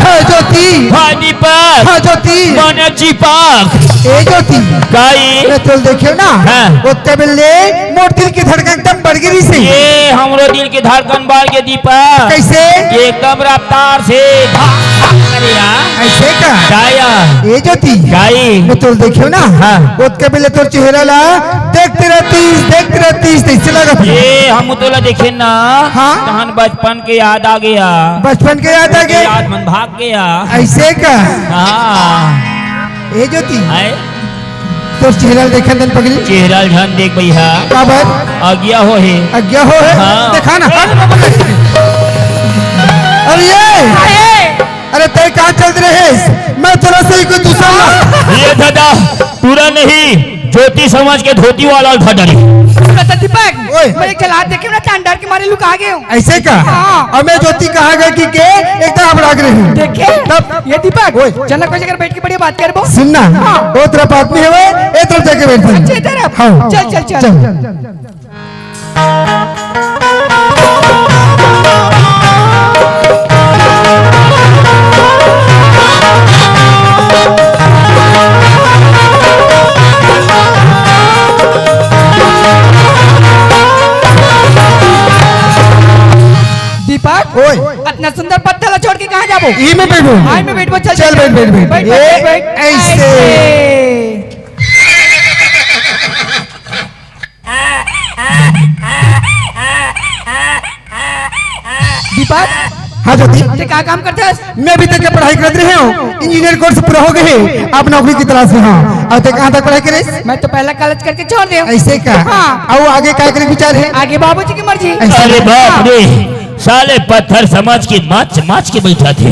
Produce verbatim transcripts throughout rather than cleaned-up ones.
हाँ, ज्योति। हाँ, दीपक। हाँ, ज्योति। मन चिपक। ए, ज्योति। काई? मैं तोल देखे ना। हाँ। ओतका बेले मोर दिल के धड़कन एकदम बढ़ गे रिहिसे। ए, हमरो दिल के धड़कन बढ़ गे, दीपक। कैसे? एकदम रफ्तार से। भाग, भाग करे यार। ऐसे का? काया? ए, ज्योति। काई? मैं तोल देखे ना। हाँ। ओतका बेले तोर चेहरा ला देखते रहतीस, देखते रहतीस, तैसे लगत हे। ए, हम तोला देखे ना। हाँ। तहन बचपन के याद आ गया। बचपन के याद आ गया? याद मन भाग गया। ऐसे का? हाँ। ए ज्योति, हाय। तोर चेहरा ल देखन दन पगली। चेहरा ल झन देख भैया। काबर? अगिया हो हे। अगिया हो हे? हाँ। देखा ना। अरे ये! अरे तय कहाँ चल रहे? मैं तोला से ही कोई दूसरा ला। ये दादा, पूरा नहीं। ज्योति समझ के धोती वाला उठा डाली। सुनत दीपक, ओए। मैं एक झलक देखे ना, तहन डर के मारे लुका गे हूँ। ऐसे का? हाँ। अब मैं ज्योति कहाँ गए कि के एकदम घबरा गए हूँ। देखे? तब ये दीपक, ओए। चल ना कोई जगह बैठ के बढ़िया बात करबो। सुन ना, हाँ। ओ तरफ आदमी हवे, ए तरफ जाके बैठ जा। अच्छा, ए तरफ? हाँ। चल, चल, चल। चल। दीपक, ओए। अतना सुंदर पत्थर ला छोड़ के कहाँ जाबो? ई में बैठो। आई में बैठबो, चल, चल, चल। बैठ, बैठ, बैठ। बैठ, ए, बैठ, बैठ। ऐसे। ऐसे। दीपक, हाँ ज्योति। ते का काम करथस? मैं अभी तक के पढ़ाई करत रहे हूँ, इंजीनियर कोर्स पूरा हो गए है, अब नौकरी की तलाश में हूँ। और ते कहाँ तक पढ़ाई करे? मैं तो पहला कॉलेज करके छोड़ दे हूँ। ऐसे का? हाँ। और आगे का करे विचार है? आगे बाबूजी की मर्जी। ऐसे अरे का? बाप रे, साले पत्थर समझ के माच माच के बैठा थे।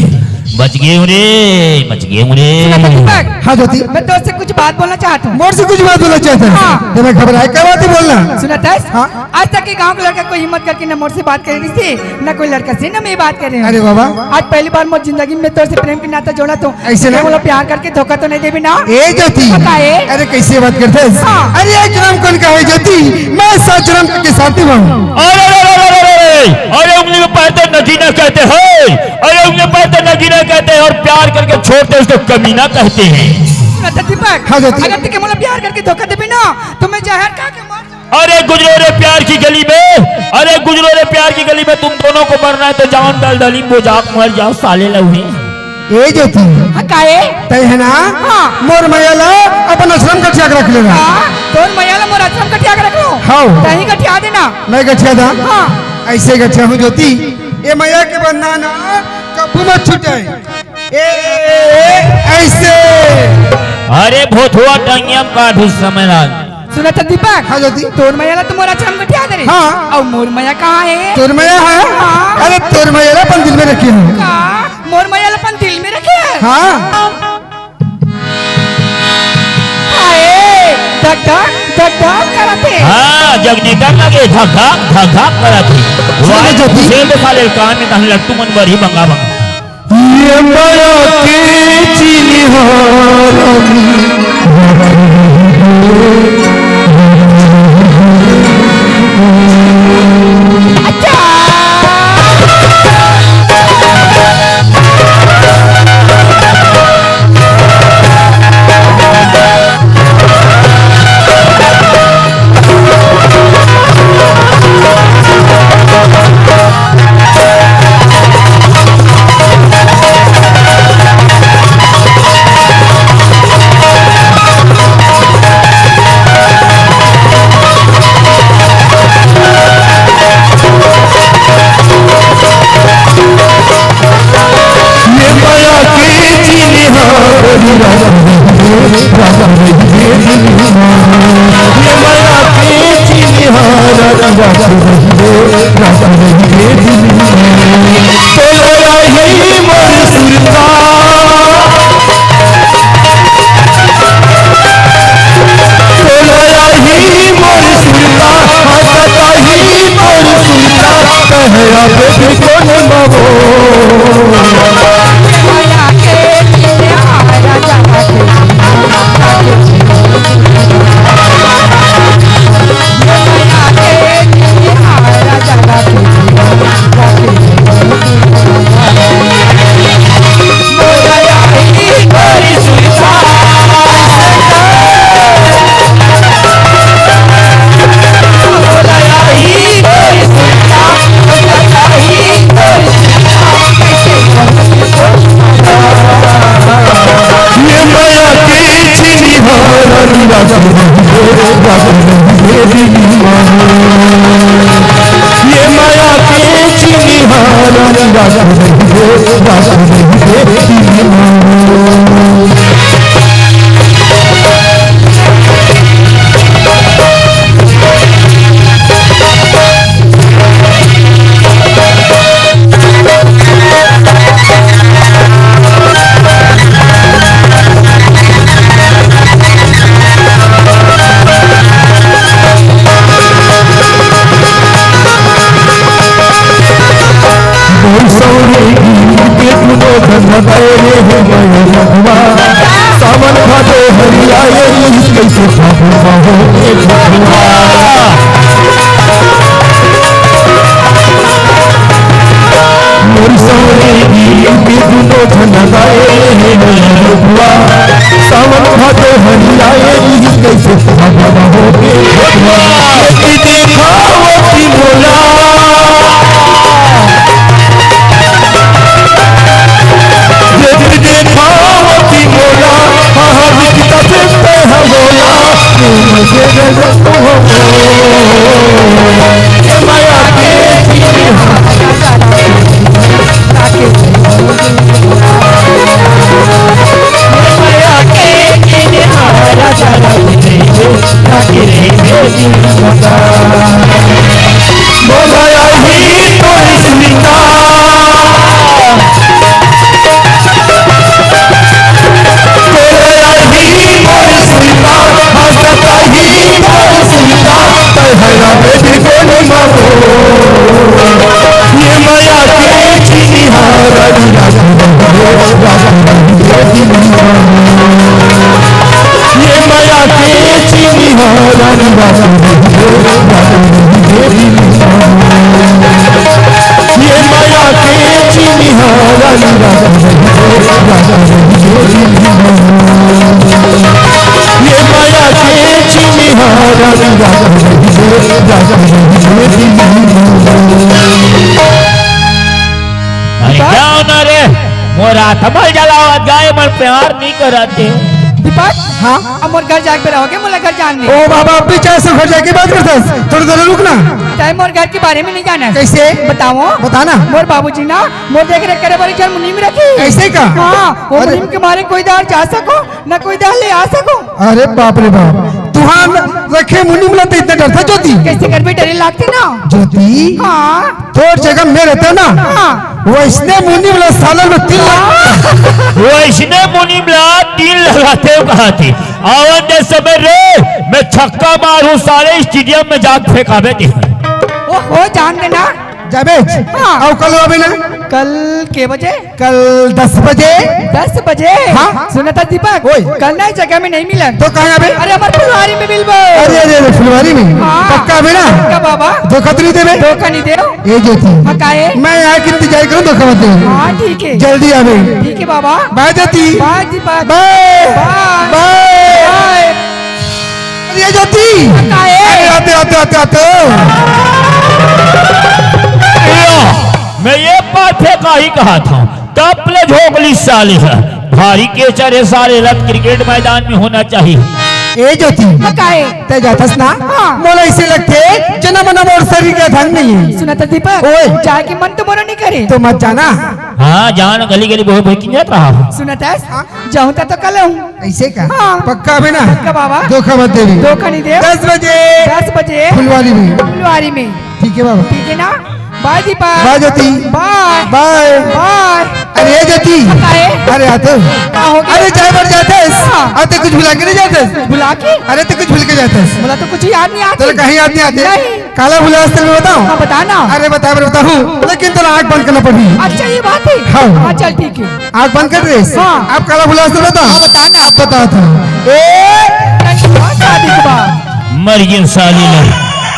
बच गए रे, बच गए रे। सुना था दीपक? हाँ ज्योति। मैं तो उससे कुछ बात बोलना चाहता हूँ। मोर से कुछ बात बोलना चाहता है? हाँ। तो मैं घबराए, क्या बात है, बोलना। सुना था? हाँ। आज तक के गांव के लड़का कोई हिम्मत करके न मोर से बात करे रिहिसे, न कोई लड़का से, न मैं बात करे हूँ। अरे बाबा। आज पहली बार मोर जिंदगी में तोर से प्रेम के नाता जोड़ा तो ऐसे ना? मोला प्यार करके धोखा तो नहीं देबे ना? ए ज्योति। पता है? अरे कैसे बात करते हैं? हाँ। अरे एक जन्म कौन का है ज्योति, मैं सात जन्म के साथी हूँ। अरे, अरे, अरे, अरे, अरे, अरे, अरे, उंगली में पैर तो नगीना कहते हैं। अरे उंगली में पैर तो नगीना कहते हैं और प्यार करके छोड़ते उसको कमीना कहते हैं। सुना था दीपक? हाँ ज्योति। अगर ते मोला प्यार करके धोखा देबे ना तो मैं जहर खा के मर अरे गुजरो रे प्यार की गली में, अरे गुजरो रे प्यार की गली में, तुम दोनों को मरना है तो जान डाल डाली बोझाक मर जाओ साले लौड़ी। ए ज्योति। हाँ, काहे? तय है ना? हाँ। मोर मया ला अपन आश्रम गठिया के रख लेना। हाँ, तोर मया ला मोर आश्रम गठिया के रख लो। हाँ। तही गठिया देना। मैं गठिया दा? हाँ। ऐसे गठिया हूँ ज्योति, ये मया के बंधना ना कभू मत छूटे। ए, ऐसे। अरे भोथुआ टंगिया में काट उस समय राज। सुना था दीपक? हाँ, ज्योति। तोर मया ला तो मोर आश्रम गठिया दे रे। हाँ। और मोर मया कहाँ है? तोर मया है? हाँ। अरे तोर मया ला अपन दिल में रखे हूँ। का? मोर मया ला अपन दिल में रखे है? हाँ। हाय, धक धक, धक धक करत हे। हाँ, जगनेटर लगे, धक धक, धक धक करत हे। सुन वाह, ज्योति। उसे तो साले कान में कहीं लट्टू मन बरही बंगा बंगा। ये मया के चिन्हारन। रख रहिबे दिल मा। ये मया के चिन्हारा रख रहिबे, रख रहिबे दिल मा। तोला आही मोर सुरता, तोला आही मोर सुरता, हंसत आही मोर सुरता, कहया बेबी कोन बाबो। ये मया के चिन्हारा रख रहिबे, रख रहिबे दिल मा। ये मया के चिन्हारा रख रहिबे, रख रहिबे दिल मा। सावन भादो हरिया ये, कइसे फागुन मा होगे फगुआ। मोर सौरे गीत के दुनो झन गाए हे मोर बबुआ। सावन भादो हरिया ये, कइसे फागुन मा होगे फगुआ। ये देखावती मोला, ये देखावती मोला, हाँ, हाँ, दिखता से तै हा बोला। ये मया के चिन्हारा रख रहिबे, रख रहिबे दिल मा। ये मया के चिन्हारा रख रहिबे, रख रहिबे दिल मा। अरे जाओ ना रे, मोर आत्मा जलावत गाय मन प्यार नहीं करत हे। दीपक, हाँ? अब मोर घर जाके बेरा होगे, मोला घर जान दे। ओ बाबा, अब भी चाहे से घर जाके बात करथस, थोड़ी देर रुक ना। तैं मोर घर के बारे में नहीं जानस। कइसे? बताओ। बता ना। मोर बाबूजी ना मोर देख रेख करे बर एक झन मुनीम रखे। अइसे का? हाँ, वो अरे। मुनीम के मारे कोई दार जा सको, ना कोई दार ले आ सको। अरे बाप रे बाप, तुहार रखे मुनीम ला तो इतना डरता ज्योति। कइसे करबे, डरे लागथे ना। ज्योति। हाँ। तोर जगह में रहते ना, हाँ। वइसने मुनीम ला सालन में तीन लाख। वइसने मुनीम ला तीन लगाते हो कहा थी। आवन दे समय रे, मैं छक्का मारूं साले, stadium में जाके फेंकाबे ते। ओहो, जान दे ना। जाबे? हाँ। अउ कल आबे ना? कल के बजे? कल दस बजे। दस बजे? हाँ। सुना था दीपक, ओए। कल ना इस जगह में नहीं मिलन। तो कहाँ आबे? अरे, हमर फुलवारी में मिलबो। अरे, अरे, अरे, फुलवारी में? हाँ। पक्का आबे ना? पक्का बाबा। धोखा तो नहीं देबे? धोखा नहीं देव। ए ज्योति। हाँ, काहे? मैं यहाँ की इंतजार करूँ, धोखा मत दे। हाँ, ठीक है। जल्दी आबे। ठीक है बाबा। Bye ज्योति। Bye Deepak. Bye। Bye। Bye। अरे ज्योति। हाँ, काहे? अरे आते, आते, आते, आते। लो, मैं ये बात है कही कहा था, तब ले झोंक ली साले है। भारी केचर है साले, लत क्रिकेट मैदान में होना चाहिए। ए ज्योति, हाँ, का हे? तैं जाथस ना? हाँ। मोला अइसे लगथे, जना मना मोर शरीर के ढंग नइ हे। सुनत हस दीपक, ओए। जाए के मन तो मोरो नइ करे। तो मत जाना। हाँ, जान गली गली बोहे बोहे किंजरत रहा। सुनत हस? हाँ। जाहूं त तो कल आहूं। अइसे का? हाँ। पक्का हे ना? पक्का बाबा। धोखा मत देबे। धोखा नइ देंव। दस बजे। दस बजे। फुलवारी में। फुलवारी में। ठीक हे बाबा। ठीक हे ना? बाय दीपक। बाय ज्योति। बाय। बाय। बाय। अरे ए ज्योति। का हे? अरे आते। का हो गे? अरे जाए बर जाथस। हाँ। अउ तैं कुछ भुला के नइ जाथस। भुला के? अरे तैं कुछ भूल के जाथस। मोला तो कुछ याद नइ आत हे। तोला कहीं याद नइ आत हे? नहीं। काला भुलास तैं बताओं। हाँ, बता ना। अरे बताए बर बताहूं, लेकिन तोला आँख बंद करना पड़ही। अच्छा, ये बात हे। हाँ। हाँ, चल ठीक हे। आँख बंद कर रे। हाँ। अब काला भुलास तैं बताओं। हाँ, बता ना। बता था। ए मर गे साली ला,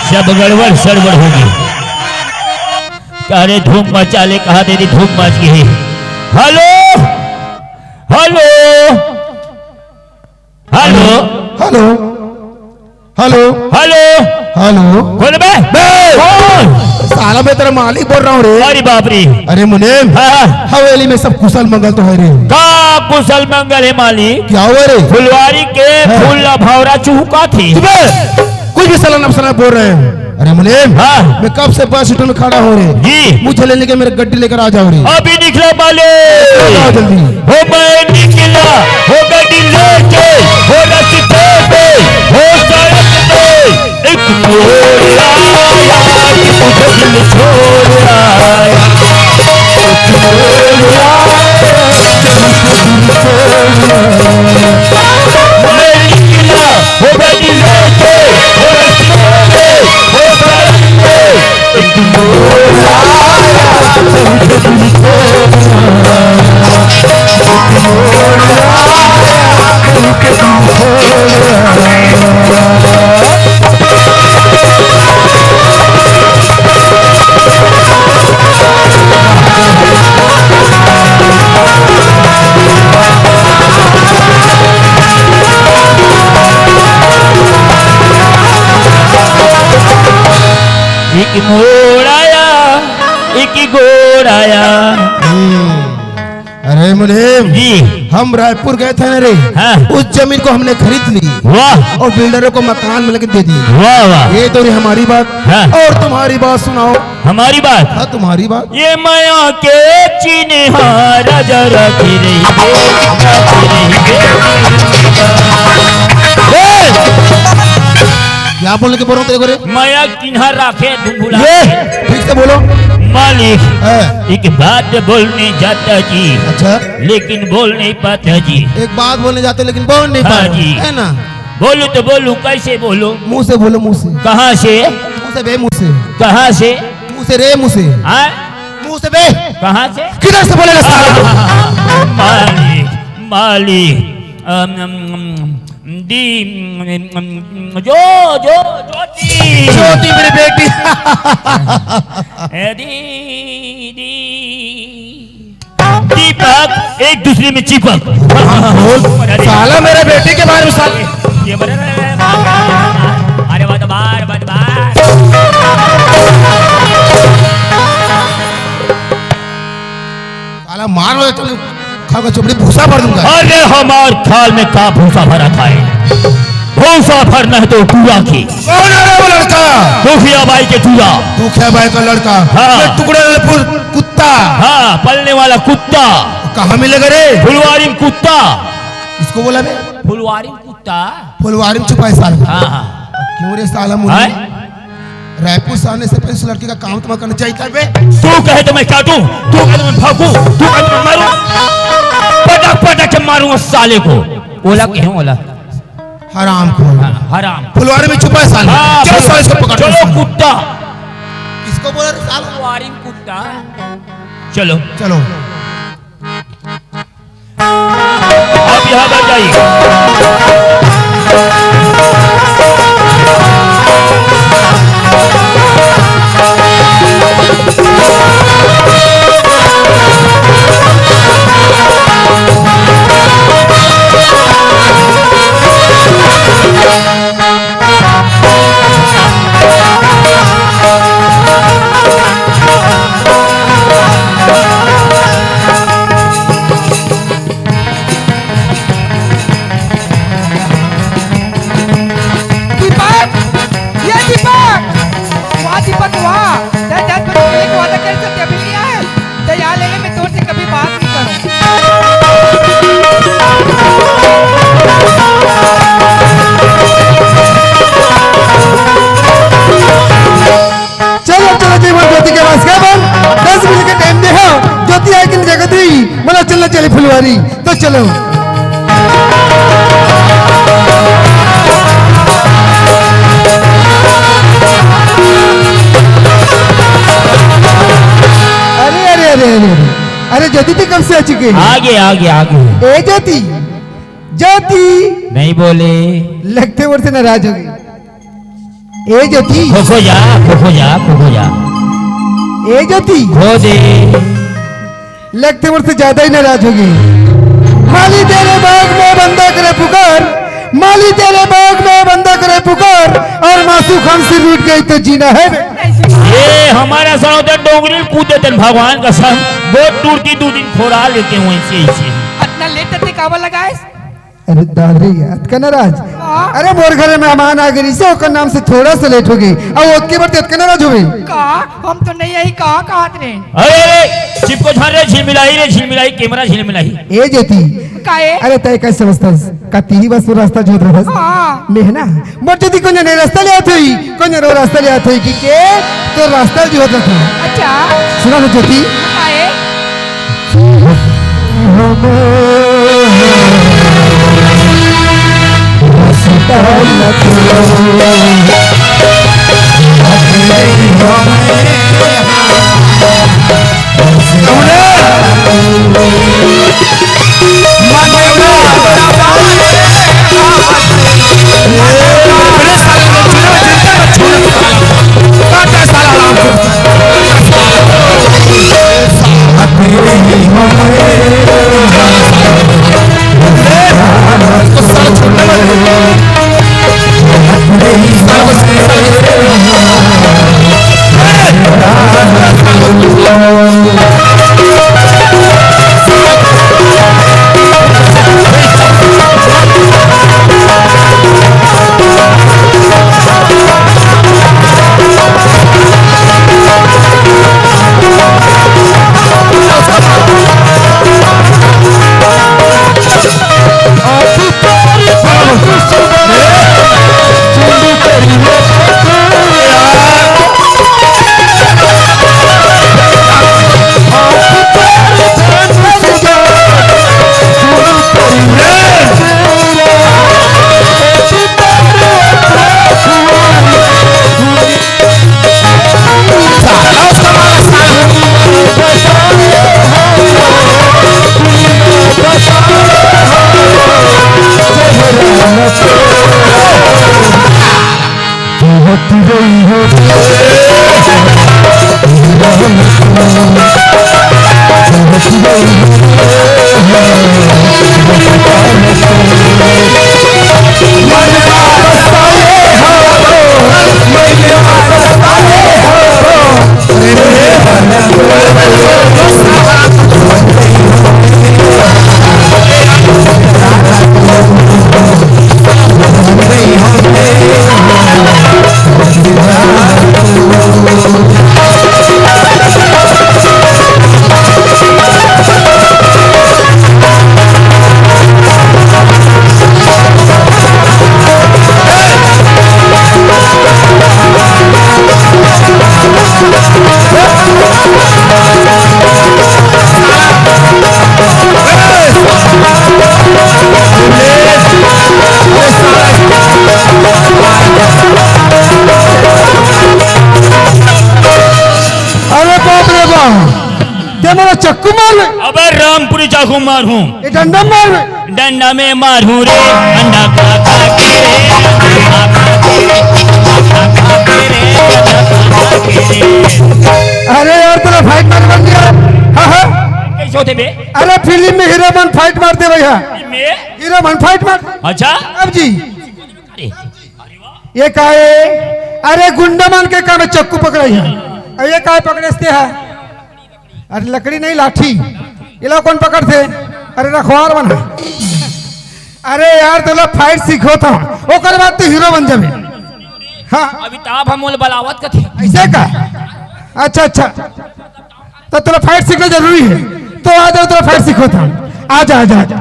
सब गड़बड़ सड़बड़ होगे। का रे धूम मचा ले, कहा तेरी धूम मच गे हे। Hello, hello, hello, hello, hello, hello. Hello. कौन बे? बे! कौन? साला मैं तेरा मालिक बोल रहा हूँ रे। अरे बाप रे। अरे मुनीम, हाँ, हाँ। हवेली में सब कुशल मंगल तो हे रे। का कुशल मंगल हे मालिक? क्या हुआ रे? फुलवारी के हाँ। फूल ला भौरा चुहकाथे। चुप बे! कुछ भी सलाना फलाना बोल रहे हैं। अरे मुनीम, हाँ। मैं कब से बस स्टैंड में खड़ा हूँ रे। जी। मुझे लेने के मेरे गड्डी लेकर आ जाओ रे। अभी निकला मालिक। आ जाओ जल्दी। हो मैं निकला, हो गड्डी लेके, हो रस्ते पे, हो सड़क पे। एक मोड़ आया, तुझे दिल छोड़ आया। एक मोड़ आया, तुझे दिल छोड़ आया। मैं निकला, हो गड्डी लेके, हो रस्ते पे, हो सड़क पे। एक मोड़ आया, तुझे दिल छोड़ आया। एक मोड़ आया, एक गोड़ आया। हम्म। अरे मुनीम, जी। हम रायपुर गए थे ना रे, हाँ। उस जमीन को हमने खरीद ली। वाह। और बिल्डरों को मकान बना के दे दिए। वाह, वाह। ये तो रही हमारी बात। हाँ। और तुम्हारी बात सुनाओ। हमारी बात? हाँ, तुम्हारी बात। ये मया के चिन्हा राजा रखी रही है, रखी रही है। ए! क्या बोलने के बोल रहा हूँ तेरे को रे? मया किन्हा राखे धुंधुला। ये, ठीक से बोलो। मालिक, हाँ। एक बात बोलने जाता जी, अच्छा। लेकिन बोल नहीं पाता जी। एक बात बोलने जाते लेकिन बोल नहीं हाँ पाए, जी। है ना? बोलूं तो बोलूं, कैसे बोलूं? मुंह से बोलो, मुंह से। कहाँ से? मुंह से बे, मुंह से। कहाँ से? मुंह से रे, मुंह से। हाँ? मुंह से बे। कहाँ से? किधर से बोलेगा साला? मालिक, मालिक, अम, अम, अम, दी, अम, अम, जो, जो, ज्योति। ज्योति मेरी बेटी। ए, दी, दी। दीपक, एक दूसरे में चिपक। बोल, साला मेरे बेटे के बारे में साले। ये बोले, अरे बदमार, बदमार। साला मार लो, तुम खा के चुपड़ी भूसा भर दूंगा। अरे हमार खाल में का भूसा भरा था? भूसा भरना है तो टूरा की। कौन है रे वो लड़का? दुखिया बाई के टूरा। दुखिया बाई का लड़का। हाँ। ये टुकड़े वाले पुर-, कुत्ता। हाँ, पलने वाला कुत्ता। कहाँ मिलेगा रे? फुलवारी में कुत्ता। इसको बोला बे? फुलवारी में कुत्ता। फुलवारी में छुपा है साला। हाँ, हाँ। क्यों रे साला मुन्नी? हैं? रायपुर से आने से पहले उस लड़के का काम तो मैं करना चाहिए था बे। तू कहे तो मैं काटूं, तू कहे तो मैं भौंकूं, तू कहे तो मैं मारूं। पटक पटक के मारूंगा साले को। ओला कहे ओला। हराम खोर। हाँ, हराम। फुलवारी में छुपा है साला। हाँ, चलो साले इसको पकड़ लो चलो साले। कुत्ता। किसको बोला रे साला? फुलवारी में कुत्ता। चलो। चलो। आप यहाँ बैठ जाइए। अरे ज्योति, तैं कब से आ चुके है? आगे, आगे, आगे। ए ज्योति, ज्योति। नहीं बोले। लगथे मोर से नाराज हो गे। ए ज्योति। खोखो जा, खोखो जा, खोखो जा। ए ज्योति। खो दे। लगथे मोर से ज्यादा ही नाराज हो गे। माली तेरे बाग में बंदा करे पुकार, माली तेरे बाग में बंदा करे पुकार, और मासू खान से रूठ गई तो जीना है। ए, हमर असन होथे डोंगरी ल कूद देतेन, भगवान कसम, गोड़ टूटही दू दिन खोरा लेते हूँ ऐसे, ऐसे। अतना लेट तैं काबर लगाएस? अरे दादा रे, अतका नाराज? हाँ। अरे मोर घरे मेहमान आ गे रहिसे, ओकर नाम से थोड़ा सा लेट हो गे। अउ ओतके बर तैं अतका नाराज होबे? का? हम तो नहीं आई, का कहत रहे? अरे, अरे, चिपको झाड़ रे, झिलमिलाई रे, झिलमिलाई, कैमरा झिलमिलाई। ए ज्योति। का ए? अरे तैं कइसे समझथस? का तिही बस वो रास्ता जोहत रहस? हाँ। मैं ना, मोर ज्योति कोन जने रास्ता ले आत होही, कोन जने वो रास्ता ले आत होही, कि के तो रास्ता जोहत रहत होही। अच्छा। सुना ना ज्योति। का ए? अरे बाप रे बाप, तैं मोला चक्कू मारबे? अबे रामपुरी चाकू मारहूँ। ए डंडा मारबे? डंडा में मारहूँ रे, अंडा खा खा के रे, अंडा खा खा के रे, अंडा खा खा के रे, अंडा खा खा के रे। अरे यार, तोला फाइट मारे बन गया। हाँ, हाँ। कैसे होथे बे? अरे फिल्म में हीरो मन फाइट मारथे भैया। फिल्म में? हीरो मन फाइट मार। अच्छा। अब जी। अरे। ये का है? अरे गुंडा मन के काम हे चक्कू पकड़ई हे। अउ ये का हे पकड़े हस ते? अरे लकड़ी नहीं, लाठी। ये ला कोन पकड़थे? अरे रखवार मन। अरे यार, तोला फाइट सिखोथंव, ओकर बाद तैं हीरो बन जाबे। हाँ। अमिताभ ह मोला बलावत कथे। अइसे का? अच्छा, अच्छा। त तोला फाइट सीखना जरूरी हे। त आ जा, तोला फाइट सिखोथंव। आ जा, आ जा, आ जा।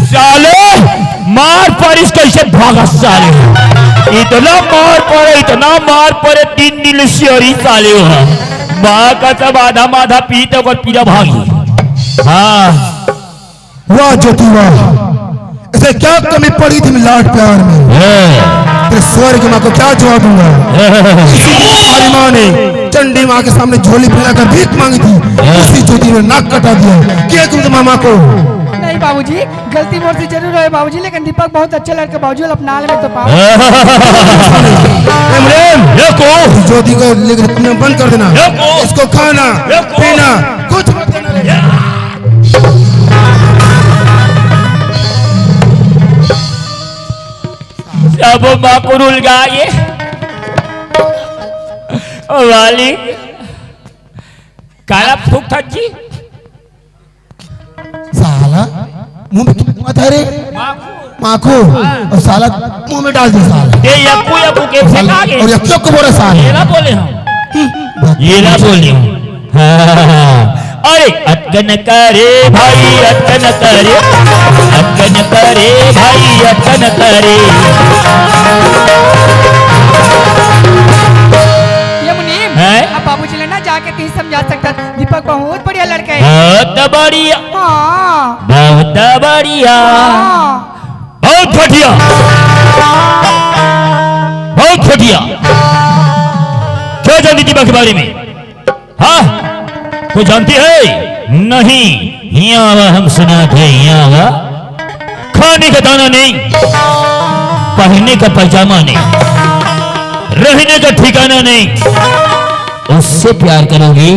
साले, मार पड़िस कइसे भागस साले। इतना मार पड़े, इतना मार पड़े, तीन दिन ले सियरी साले हो। माँ कसम, आधा माथा पीट ओकर पीरा भागी। हाँ। वाह ज्योति वाह, इसे क्या कमी पड़ी थी लाड प्यार में। हाँ। स्वर्ग माँ को क्या जवाब दूंगा? हमारी माँ ने चंडी माँ के सामने झोली फैलाकर भीख मांगी थी, उसी ज्योति ने नाक कटा दिया। क्या तुम मामा को? नहीं बाबूजी, गलती मोर से जरूर है बाबूजी, लेकिन दीपक बहुत अच्छा लड़का बाबूजी, अपना ले में तो पाओ। ए मुनीम, ये को? इस ज्योति को लेकर तुमने बंद कर देना। ये को? इसको खाना, ये को? पीना, कुछ मत करना रे। सबो माकुर उलगा ये। वाली। काला फूक था जी। साला, मुंह में क्या हुआ था रे? माकुर। माकुर। हाँ। और साला मुंह में डाल दिया साला। ये यक्कू यक्कू के फेंका के। और यक्कू यक्कू बोला साला। ये ना बोले हम। ये ना बोले हम। हाँ। अरे अटकन करे भाई, अटकन करे, अटकन करे भाई, अटकन करे। ये मुनीम, हैं? अब बाबूजी ले ना जाके तीन समझा सकता। दीपक बहुत बढ़िया लड़का है। बहुत बढ़िया। हाँ। बहुत बढ़िया। हाँ। बहुत घटिया। बहुत घटिया। क्या जानती दीपक के बारे में? हाँ, तू जानती है? नहीं, हियाँ आवा, हम सुना थे, हियाँ आवा। खाने का दाना नहीं, पहनने का पैजामा नहीं, रहने का ठिकाना नहीं, उससे प्यार करोगी?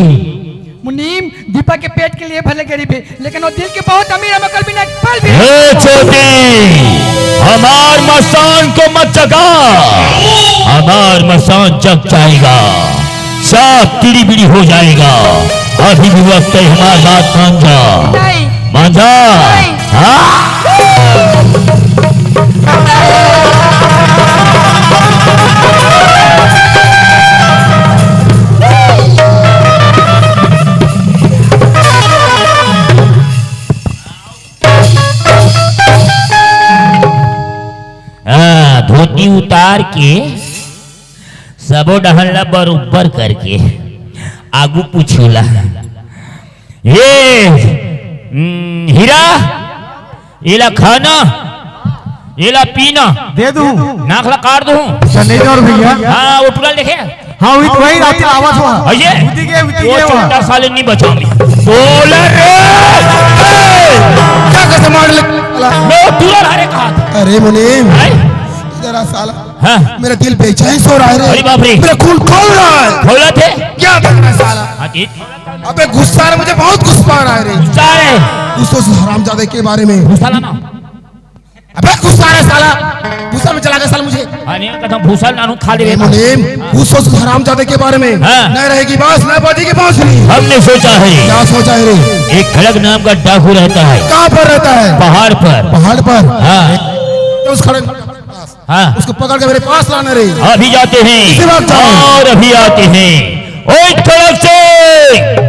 मुनीम, दीपक के पेट के लिए भले गरीब है, लेकिन वो दिल के बहुत अमीर है, मगर बिना एक पल भी ए छोटी, हमार मसान को मत जगा, हमार मसान जग जाएगा, साफ टीढ़ी बीढ़ी हो जाएगा। अभी भी वक्त है, हमार बात मान जा, नहीं। मान जा। नहीं। हाँ? हाँ, धोती उतार के सबो डहर ला बरोबर करके आगू पूछूला, ये, हम्म, हीरा, एला खाना, एला पीना, दे दूं। नाक ला काट दूं। सनेजर भैया। हाँ, वो टुरा देखे। हाँ, वही तो, वही रात आवाज हुआ। अये? उठी गए, उठी वो गए हुआ। चोटा साले नहीं बचा मैं। बोले रे। ए, क्या कसम मार ले? मैं वो टुरा हारे कहा था। अरे मुनीम, हैं? इधर आ साला। हाँ। मेरा दिल बेचैन सो रहा है रे। अरे बाप रे। मेरा खून खौल रहा है। खौला थे? क्या कर रहा है साला? हाँ जी। अबे गुस्सा आ रहा है, मुझे बहुत गुस्सा आ रहा है रे। गुस्सा है। उस, उस हरामजादे के बारे में। गुस्सा लाना। अबे गुस्सा आ रहा है साला। गुस्सा में चला गया साला मुझे। हाँ, नहीं, कहता हूँ, भूसा लानू खा ले ए रे। मुनीम, उस, उस हरामजादे के बारे में। हाँ। न रहेगी बांस, न बजेगी बांसुरी। हमने सोचा है। क्या सोचा है रे? एक खड़क नाम का डाकू रहता है। कहाँ पर रहता है? पहाड़ पर। पहाड़ पर? हाँ। तो उस खड़क हाँ। उसको पकड़ के मेरे पास लाना रे। अभी जाते हैं। इसी बात जाओ। और अभी आते हैं। ओए खड़क सिंह।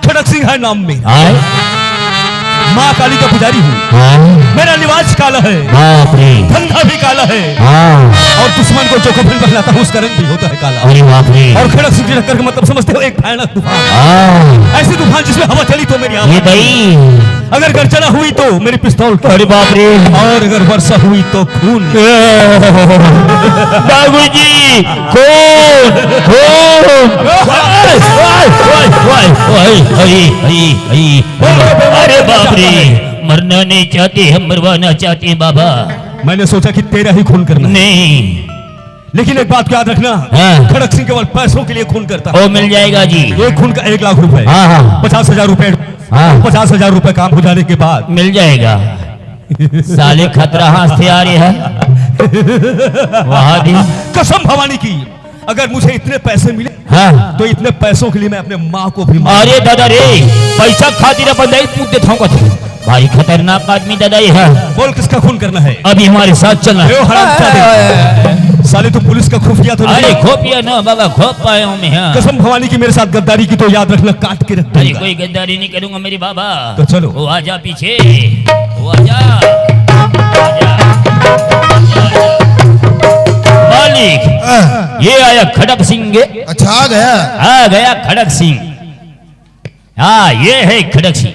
खड़क सिंह है नाम मेरा। हाँ। माँ काली का पुजारी हूँ। हाँ। मेरा लिबास काला है। बाप रे। धंधा भी काला है। हाँ। और दुश्मन को जो कफन पहनाता हूँ, उसका रंग भी होता है काला। अरे बाप रे। और खड़क सिंह के चक्कर का मतलब समझते हो, एक भयानक तूफान। हाँ। ऐसी तूफान जिसमें हवा चली तो मेरी आवाज। ये भाई। अगर गर्जना हुई तो मेरी पिस्तौल की। अरे बाप रे। और अगर वर्षा हुई तो खून। बाबूजी, खून, खून। ओए, ओए, ओए, ओए, ओए, ओए, ओए, ओए। अरे बाप रे, मरना नहीं चाहते हम, मरवाना चाहते हैं बाबा। मैंने सोचा कि तेरा ही खून करना है। नहीं। लेकिन एक बात याद रखना, हाँ। खड़क सिंह केवल पैसों के लिए खून करता है। वो मिल जाएगा जी। एक खून का एक लाख रुपए। हाँ, हाँ। पचास हजार रुपए। हाँ। पचास हजार रुपए काम हो जाने के बाद। मिल जाएगा। साले खतरा हंसते आ रहे हैं। वहां भी। कसम भवानी की। अगर मुझे इतने पैसे मिले, हाँ। तो इतने पैसों के लिए मैं अपने माँ को भी मार अरे दादा रे, पैसा खातिर अपन दाई पूत देत हूँ कथे। भारी खतरनाक आदमी दादा ये है। बोल, किसका खून करना है? अभी हमारे साथ चलना है। ए, हरामजादे। साले, तू पुलिस का खुफिया तो नहीं? अरे, खुफिया ना बाबा, खुफ पाया हूँ मैं, हाँ। कसम भवानी की मेरे साथ गद्दारी की तो याद रखना, काट के रख दूंगा। अरे, कोई गद्दारी नहीं करूंगा मेरे बाबा। तो चलो। वो आजा पीछे, वो आजा, आजा। मालिक, हाँ। ये आया खड़क सिंह। अच्छा, आ गया। आ गया खड़क सिंह। हाँ, ये है खड़क सिंह।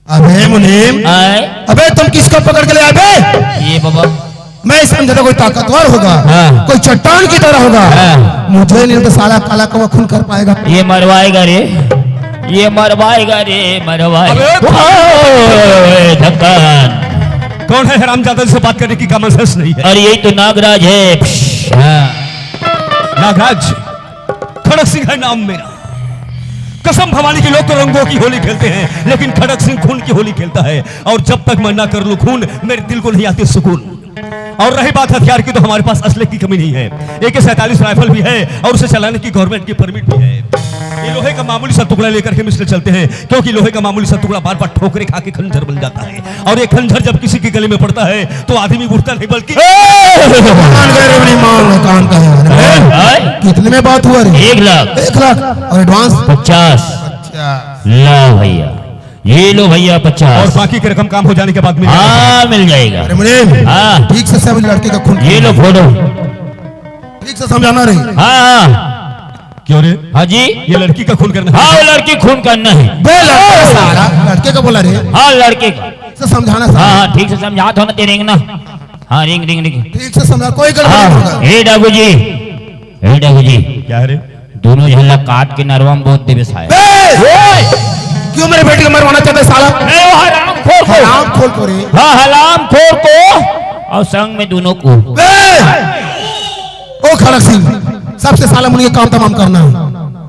अबे मुनीम, आए? अबे तुम किसको पकड़ के ले आए बे? ये बाबा। मैं समझा था कोई ताकतवर होगा, हाँ। कोई चट्टान की तरह होगा। हाँ। मुझे नहीं तो साला काला कौवा खून कर पाएगा। ये मरवाएगा रे, ये मरवाएगा रे, मरवाएगा। अबे ओए, धक्कन। कौन है हरामजादा जिससे बात करने की common sense नहीं है? अरे यही तो नागराज है। हाँ। नागराज, खड़क सिंह है नाम मेरा। कसम भवानी के, लोग तो रंगों की होली खेलते हैं, लेकिन खड़क सिंह खून की होली खेलता है। और जब तक मैं ना कर लूं खून, मेरे दिल को नहीं आती सुकून। और रही बात हथियार की, तो हमारे पास असले की कमी नहीं है। ए के सैंतालीस राइफल भी है और उसे चलाने की गवर्नमेंट की परमिट भी है। ये लोहे का मामूली सा टुकड़ा लेकर के मिस्टर चलते हैं, क्योंकि लोहे का मामूली सा टुकड़ा बार बार ठोकरे खा के खंजर बन जाता है, और ये खंजर जब किसी के गले में पड़ता है तो आदमी उठता नहीं बल्कि कान का रे, अपनी माँ का कान का है। हैं? कितने में बात हुआ रे? एक लाख। एक लाख। और एडवांस? पचास। अच्छा। लो भैया, ये लो भैया पचास। और बाकी की रकम काम हो जाने के बाद मिल जाएगा। हाँ, मिल जाएगा। अरे मुनीम, हाँ। ठीक से समझ लड़के का खून। ये लो फोटो। ठीक से समझाना रे। हाँ, हाँ। क्यों रे? हाँ जी। ये लड़की का खून करना है? हाँ, वो लड़की खून करना है। बे लड़का साला, लड़के का बोला रे। हाँ, लड़के का। से समझाना साला। हाँ, हाँ, ठीक से समझा दो ना, तेरे ना। हाँ, रिंग, रिंग, रिंग। ठीक से समझा, कोई गड़बड़ हाँ, नहीं होगा। हे डाकू जी, हे डाकू जी। क्या है रे? दोनों झन ला काट के नरवा में बोत देबे साहब। बे! क्यों मेरे बेटे को मरवाना चाहता है साला? ए, वो हरामखोर को। हरामखोर को रे। हाँ, हरामखोर को और संग में दोनों को। बे! ओ खड़क सिंह, सबसे साला मुझे काम तमाम करना है।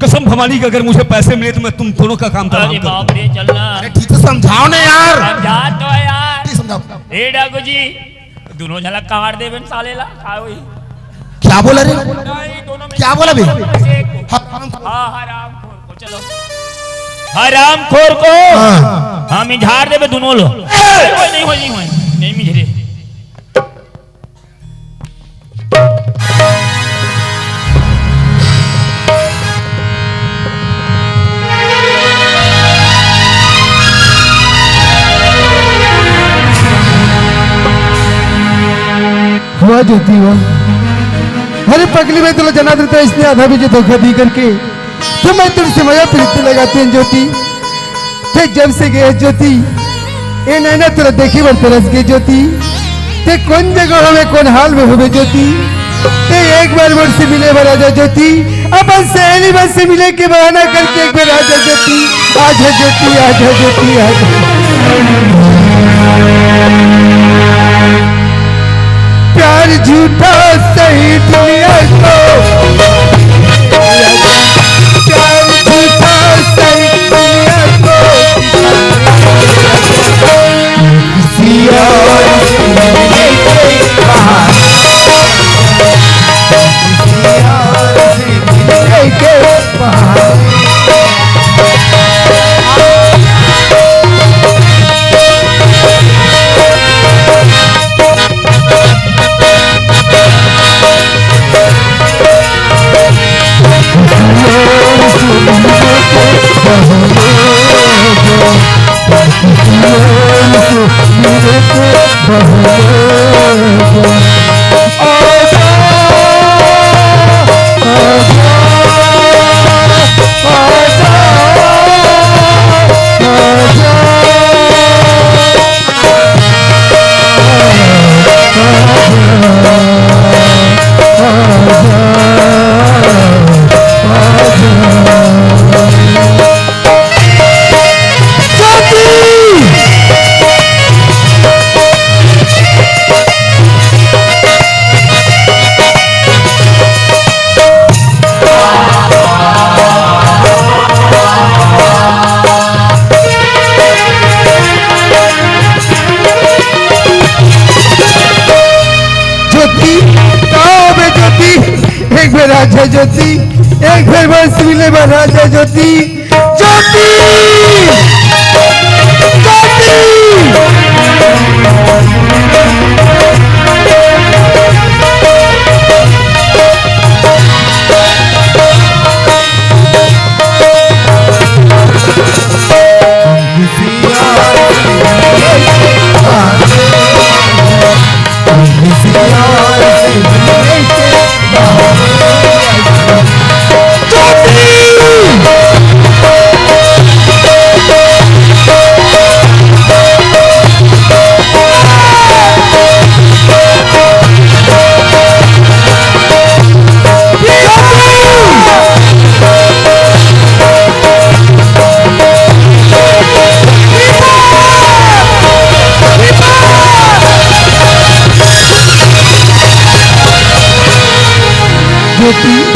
कसम भवानी की, अगर मुझे पैसे मिले तो मैं तुम दोनों का काम तमाम अरे कर दूं। बाप रे, चल ना। अरे ठीक से समझाओ ना यार। समझा तो है यार। ठीक समझाओ। ए डाकू जी, दोनों झन ला काट देबे साले ला, का होई? क्या बोला रे? नहीं, दोनों में क्या बोला बे? से एक को। हाँ, हाँ, हाँ, हरामखोर को, चलो। हरामखोर को हाँ। हम झाड़ देबे दोनों लो। ए! नहीं होई, नहीं होई, नहीं होई। नहीं मिझरे। वाह ज्योति वाह। अरे पगली, मैं तोला जना देता, इसने आधा भी जो धोखा दी करके। तो मैं तुमसे मया प्रीति लगाती हूँ ज्योति। ते जब से गए ज्योति, ए नैना तोला देखे बर तरस गए ज्योति। ते कौन जगह होवे, कौन हाल में होवे ज्योति। ते एक बार मोर से मिले बर आजा ज्योति। अपन सहेली मन से मिले के बहाना करके एक बार आजा ज्योति। आजा ज्योति, आजा ज्योति, आजा। प्यार झूठा सही दुनिया को, प्यार झूठा सही दुनिया को, किसी और से मिलने के बहाने, किसी और से मिलने के बहाने। बस मिले महाराजा ज्योति, ज्योति, ज्योति। ज्योति,